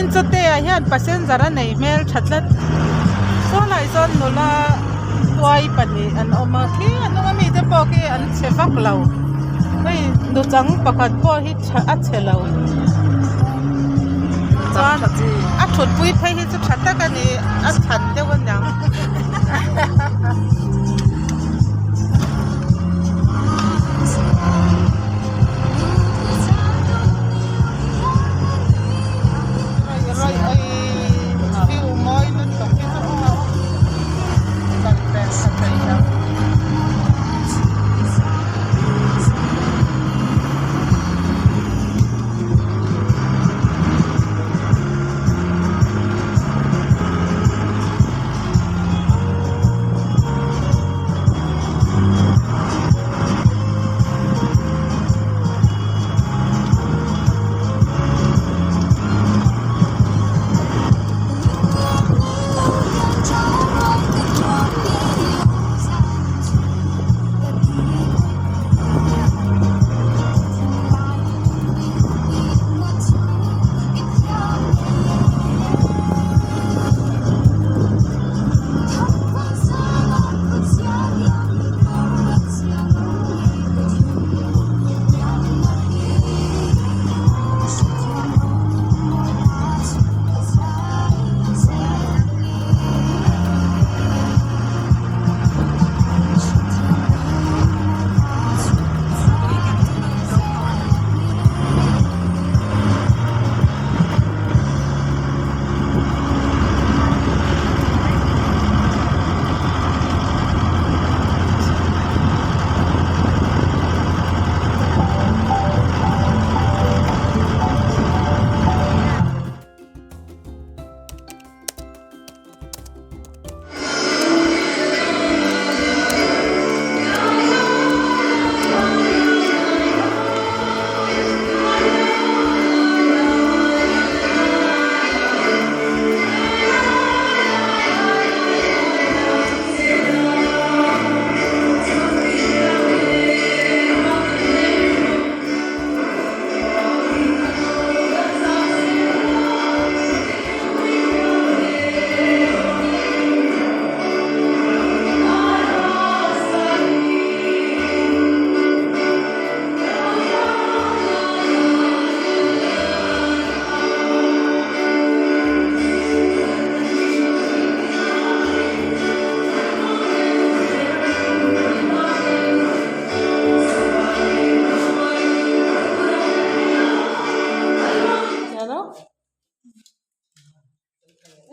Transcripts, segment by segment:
Rinchutea hian passenger a nei hmel tha tlat saw lai sawn nula tuai pahnih an awm a khi a hnung ami te pawh khi an chhe vak lo hei nuchang pakhat pawh hi a chhe lo chuan a thut pui phei hi chu tha tak a ni a chhan deuh a niang.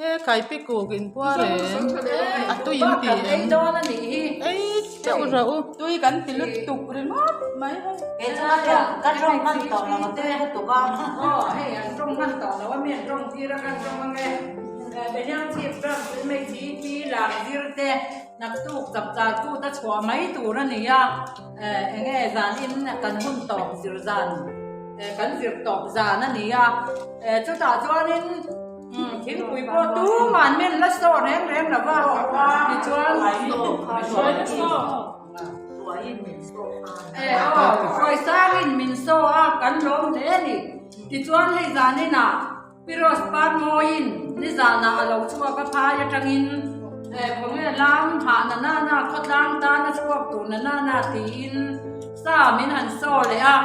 E kai pi kuk in puar em a tui in ti em ei teuh rawh u tui kan ti lutuk ringawt mai hei naktuk chapchar kut a chhuah mai tur a ni a eng nge zanin kan hun tawp zir zan kan zir tawp zan a ni a chutah chuanin thingpui pawh tuman min la saw reng reng lo va tichuan aw hruaisangin min saw a kan lawm hle a ni tichuan hei zaninah Piros Parmawiin nizanah a lo chhuak a phai atangin khawnge lam hah na nana khawtlang tan a chhuak tur na nana tiin sa min han saw leh a,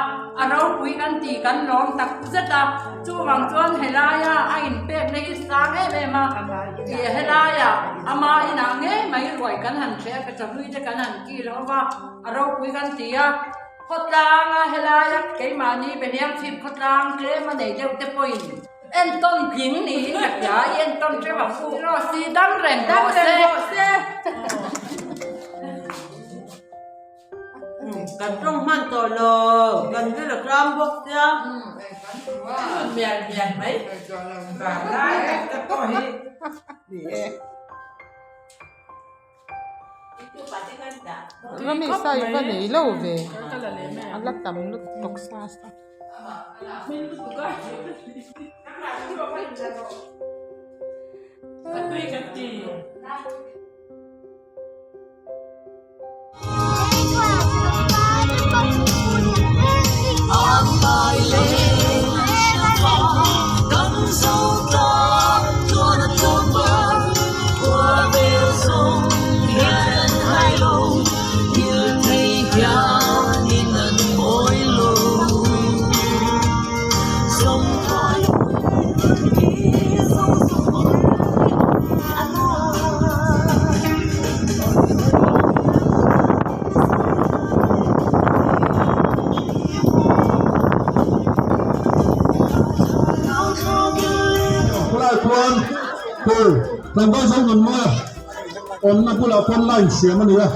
a ropui kan ti kan lawm tak zet a, chuvang chuan helaia a inpekna hi sang em em a, ih helaia ama inah ngei mai ruai kan han hreh a, ka chahlui te kan han kil ho va, a ropui kan ti a. Khawtlanga helaia keimahni Behliang chhip khawtlang tlem a nei deuh te pawhin entawn tling niin ka hria, i entawn hrep ang u. Rosy dam reng rawh se. Kan tawng hman tawh lo, kan ri la tlang bawk sia. Mial mial mai. Vanlai tak te pawh hi. Ni e. Rami sai va nei lo ve a la tam lutuk sa sa. Tlangval Zonunmawia awmna bulah pawn line siam a ni a.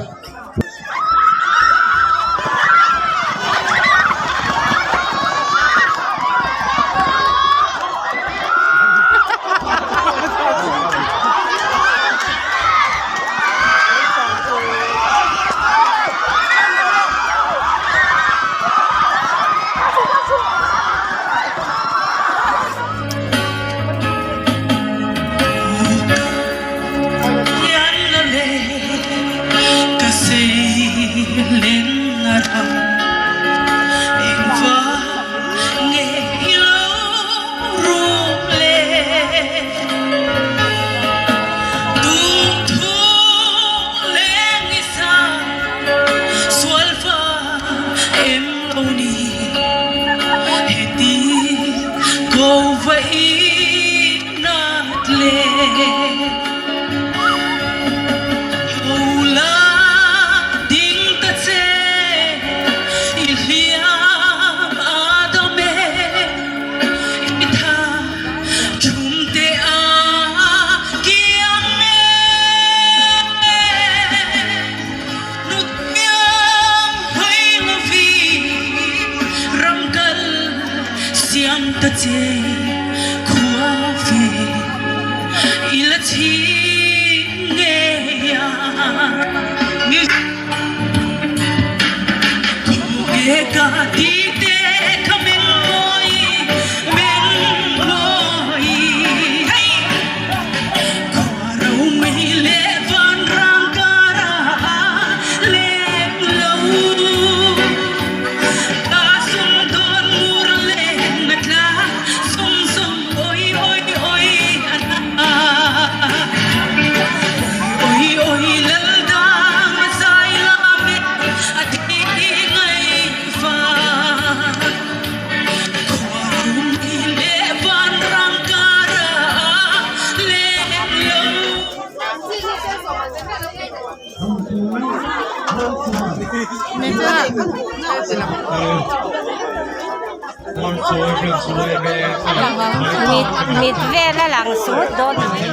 Mit vel a lang sut dawn mai.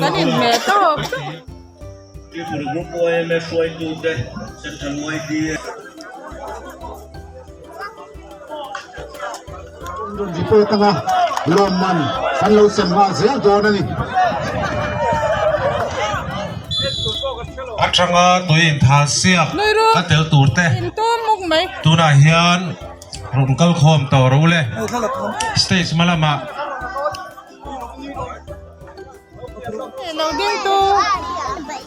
Kan inhmeh tawp. Report anga lawmman kan lo sem nghal zel dawn a ni. Atanga tui intha siak a tel tur te tunah hian rawn kal khawm tawh ro le stage hma lamah. Lo ding tu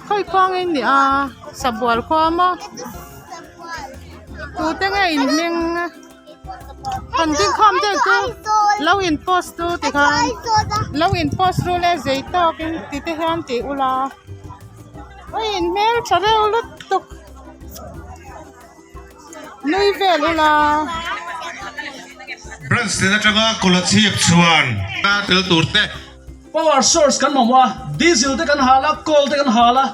khawi khuang in ni a sabual khua maw tute nge in hming han ding khawm deuh chu lo in post tu tikhan lo in post ru le zei tawk in ti te hian tih ula a in hmeltha reuh lutuk. Nui vel ula. Branch tin atanga Kolasib chuan a tel tur te. Power source kan mamawh a, diesel te kan hal a, coal te kan hal a,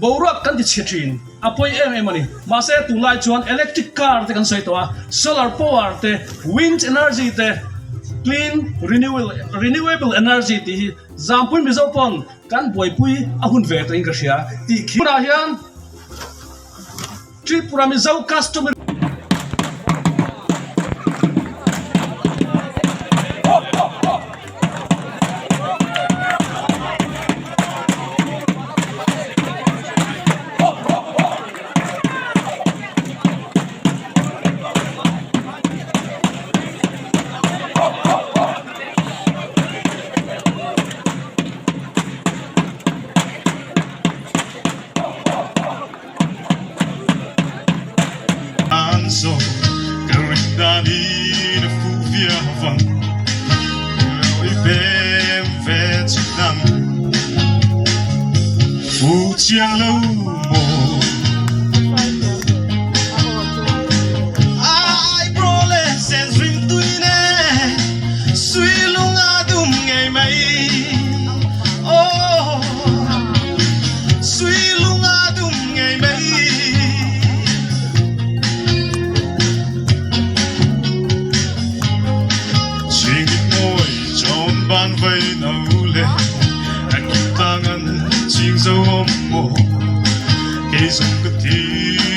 boruak kan ti chhe thin, a pawi em em a ni. Mahse tunlai chuan electric car te kan sawi tawh a, solar power te, wind energy te, clean renewal renewable energy tih hi Zampui Mizo pawn kan buaipui a hun ve tawhin ka hria tih khi hunah hian Tripura Mizo Customary awm maw kei zawng ka thi.